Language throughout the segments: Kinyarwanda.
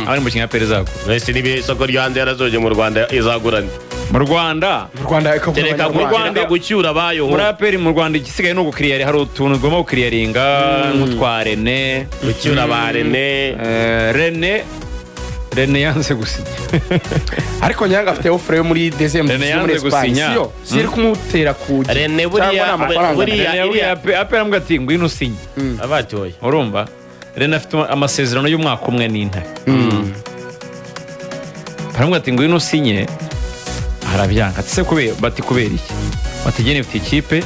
Abandi mukinnyi APR izagura Ese niba isoko ryo hanze yarasoje, mu Rwanda izagura nde? Mu Rwanda. Mu Rwanda ikagura Kereka Abanyarwanda. kereka gucyura abayo. Muri APR mu Rwanda, igisigaye ni ugukiriyari. Hari utuntu tugomba gukiriyaringa nk'utwa Rene. Gucyura ba Rene. Rene yanze gusinya. Ariko Nyanga afite offre yo muri deuxième Rene division muri yanze Espagne. gusinya. Siyo si iri kumutera ku Rene cyangwa buriya ni amafaranga? buriya Rene yabwiye APR, aramubwira ati: "Ngwino usinye." Abatoye. Urumva, Rene afite amasezerano y'umwaka umwe n'Intare. Baramubwira ati: "Ngwino usinye." Arabyanga. Ati: "Se kubera?" Bati: "Kubera iki?" Bati: "Jye nifite ikipe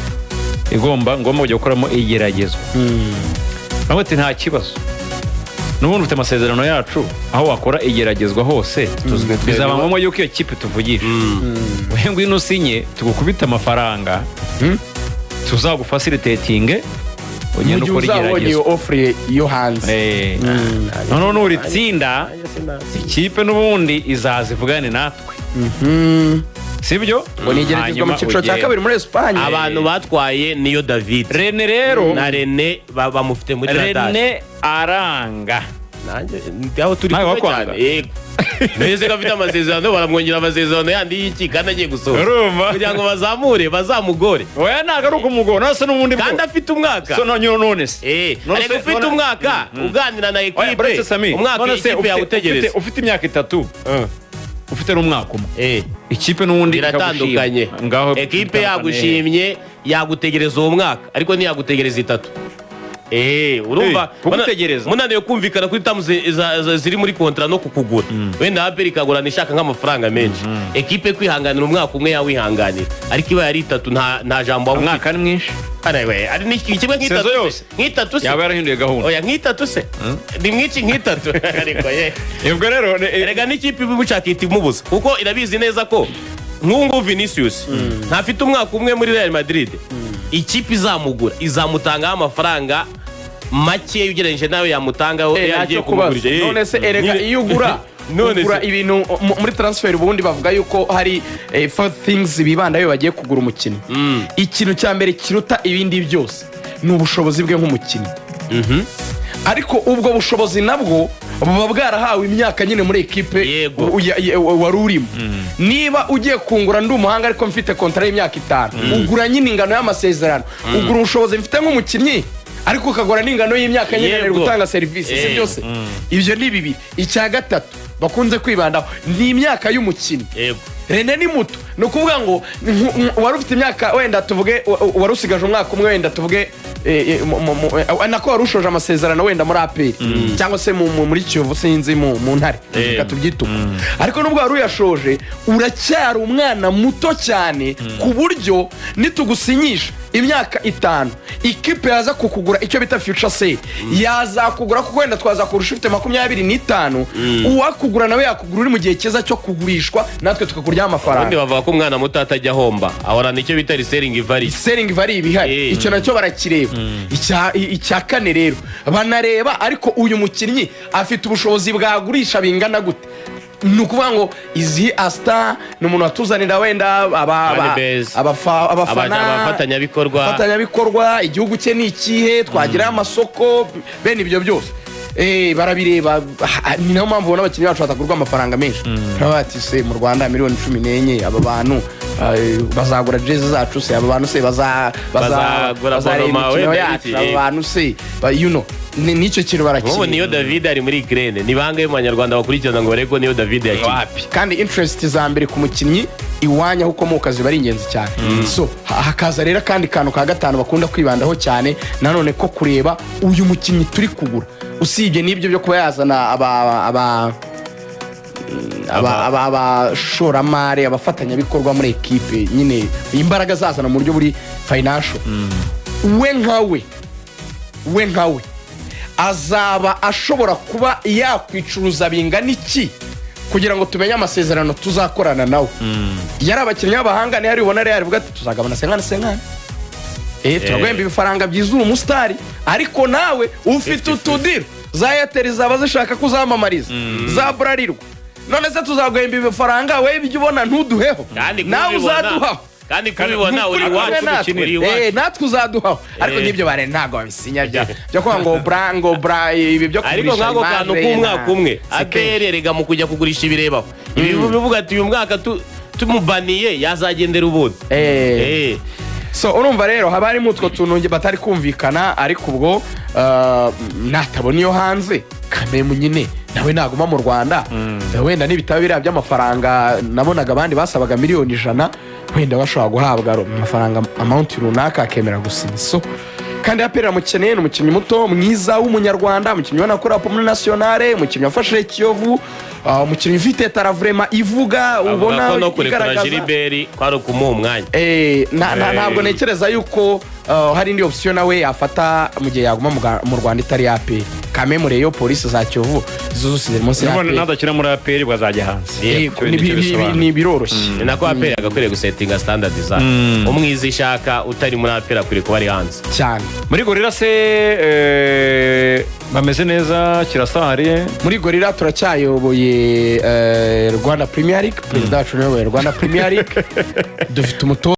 ngomba kujya gukoramo igeragezwa." Baramubwira ati: "Nta kibazo, n'ubundi ufite amasezerano yacu, aho wakora igeragezwa hose bizaba ngombwa yuko iyo kipe tuvugisha. We ngwino usinye, tugukubite amafaranga, tuzagufacilitatinge, Mu ugende gihe ukora uzaba ubonye iyo igeragezwa." offre yo hanze. Noneho nuritsinda, ikipe n'ubundi izaza ivugane natwe, sibyo? Ngo ni igeragezwa mu Hanyuma cyiciro cya ugende. kabiri muri Espagne. Abantu batwaye niyo David Rene rero, na Rene bamufite muri radar. Rene aranga. Nanjye aho turi Nawe kumwe wakwanga? cyane, yego. Mbese ko afite amasezerano, baramwongera amasezerano yandi y'iki kandi agiye gusohoka? Urumva? Kugira ngo bazamure, bazamugore. Oya, ntabwo ari ukumugora. None se n'ubundi bwo Kandi afite umwaka. So none se None ariko ufite none umwaka uganira na Oya, ekipe, buretse Sami, umwaka none se ikipe yawutegereza. ufite imyaka 3, ufite n'umwaka umwe, ikipe n'ubundi Biratandukanye. ikagushima. Ngaho Ekipe bitandukanye. yagushimye, yagutegereza uwo mwaka, ariko ntiyagutegereza 3. Urumva? Kugutegereza. Munaniwe kumvikana kuri terms ziri muri contrat no kukugura, wenda APR ikagurana ishaka nk'amafaranga menshi, ekipe kwihanganira umwaka umwe yawihanganira, ariko ibaye ari 3 nta jambo waba ufite. Umwaka ni mwinshi. Arewe, ari ni kimwe nk'itatu Saison se. yose. Nk'itatu se. Yaba yarahinduye gahunda. Oya, nk'itatu se ni mwinshi, nk'itatu ariko ye. Ubwo rero Erega n'ikipe imushaka ihita imubuza, kuko irabizi neza ko nk'ubu ngubu Vinicius ntafite umwaka umwe muri Real Madrid. Ikipe izamugura izamutangaho amafaranga make ugereranyije nawe yamutangaho Ntacyo yagiye kubaza. kumugurisha. None se erega iyo ugura None ugura se ibintu muri transfer, ubundi bavuga yuko hari four things bibanda iyo bagiye kugura umukinnyi. Ikintu cya mbere kiruta ibindi byose ni ubushobozi bwe nk'umukinnyi, ariko ubwo bushobozi nabwo buba bwarahawe imyaka nyine muri ekipe wari urimo. Niba ugiye kungura ndi umuhanga ariko mfite contrat y'imyaka 5, ugura nyine ingano y'amasezerano, ugura ubushobozi mfite nk'umukinnyi, ariko ukagura n'ingano y'imyaka nyine gutanga serivisi, si byose? Ibyo ni bibiri. Icya gatatu bakunze kwibandaho ni imyaka y'umukinnyi. Rene ni muto, ni ukuvuga ngo wari ufite imyaka, wenda tuvuge wari usigaje umwaka umwe, wenda tuvuge nako wari ushoje amasezerano wenda muri APR cyangwa se muri Kiyovu, sinzi, mu Ntare, reka tubyite uko. Ariko nubwo wari uyashoje, uracyari umwana muto cyane, ku buryo nitugusinyisha imyaka 5, ikipe yaza kukugura, icyo bita future sale, yazakugura kuko wenda twazakurusha ufite 25. Uwakugura nawe yakugura uri mu gihe cyiza cyo kugurishwa, natwe tukakuryaho Ubundi amafaranga. bavuga ko umwana muto atajya ahomba, ahorana icyo bita reselling value. Selling value ibihari. Icyo nacyo barakireba. Icya kane rero banareba, ariko uyu mukinnyi afite ubushobozi bwagurisha bingana gute? Ni ukuvuga ngo izi asita ni umuntu watuzanira wenda Fan base. abafana, Abafatanyabikorwa. abafatanyabikorwa, igihugu cye ni ikihe, twagirayo amasoko, bene ibyo byose barabireba. Ni nayo mpamvu ubona abakinnyi bacu batagurwa amafaranga menshi. Baba bati: "Se mu Rwanda miliyoni 14, aba bantu bazagura jezi zacu? Se aba bantu se Bazagura bazareba abonoma imikino wenda yacu? iki?" Aba bantu se nicyo kintu Nk'ubu barakireba. Niyo David ari muri Ukraine, ni bangahe mu Banyarwanda bakurikirana ngo barebe ko niyo David yakinnye? Wapi. Kandi interest za mbere ku mukinnyi, iwanyu aho ukomoka, ziba ari ingenzi cyane. So hakaza rero akandi kantu ka gatanu bakunda kwibandaho cyane nanone, ko kureba uyu mukinnyi turi kugura, usibye n'ibyo byo kuba yazana abashoramari, abafatanyabikorwa muri ekipe nyine, imbaraga zazana mu buryo buri financial, we nkawe azaba ashobora kuba yakwicuruza bingana iki, kugira ngo tumenye amasezerano tuzakorana nawe. Yari abakinnyi b'abahanga, niyo ubona Real ivuga ati: "Tuzagabana 50-50, turaguhemba ibifaranga byiza, uri umusitari, ariko nawe ufite utudeal za Airtel zaba zishaka kuzamamariza, za Bralirwa. None se tuzaguhemba ibifaranga, wowe ibyo ubona ntuduheho?" Kandi Nawe kubibona uzaduhaho. Kandi kubibona uri Kuri iwacu, kumwe natwe. uri iwacu. Natwe uzaduhaho, ariko nk'ibyo bare ntabwo babisinya byo kuvuga ngo bra, ngo bra, ibi byo Ariko kugurisha nk'ako kantu image, k'umwaka umwe, si kenshi. APR erega mu kujya kugurisha ibirebaho, ibi bivuga ati uyu mwaka tumubaniye yazagendera ubundi. So urumva rero haba harimo utwo tuntu batari kumvikana, ariko ubwo natabona iyo hanze kamemu nyine nawe naguma mu Rwanda. Wenda nibitaba biriya by'amafaranga nabonaga abandi basabaga miliyoni 100, wenda bashobora guhabwa amafaranga amount runaka akemera gusinya. So kandi APR iramukeneye, ni umukinnyi muto mwiza w'Umunyarwanda, umukinnyi ubona akora muri nationale, umukinnyi wafashe Kiyovu, umukinnyi ufite talent vraiment ivuga Avuga ubona ko no kurekura igaragaza. Gilbert kwari ukumuha umwanya. Ntabwo ntekereza yuko hari indi option nawe yafata mu gihe yaguma mu Rwanda itari APR. Kamemu Rayon, Polisi, za Kiyovu, izo zose ziri munsi ya Nubona APR. nadakina muri APR bazajya hanze. Yego, Icyo nicyo bisobanura. ni biroroshye. Ni nako APR yagakwiriye gusettinga standard zayo. Umwiza ishaka utari muri APR akwiriye kuba ari hanze. Cyane. Muri Gorilla se bameze neza, kirasahari? Muri Gorilla turacyayoboye Rwanda Premier League. Perezida wacu niwe uyoboye Rwanda Premier League, dufite umutoza.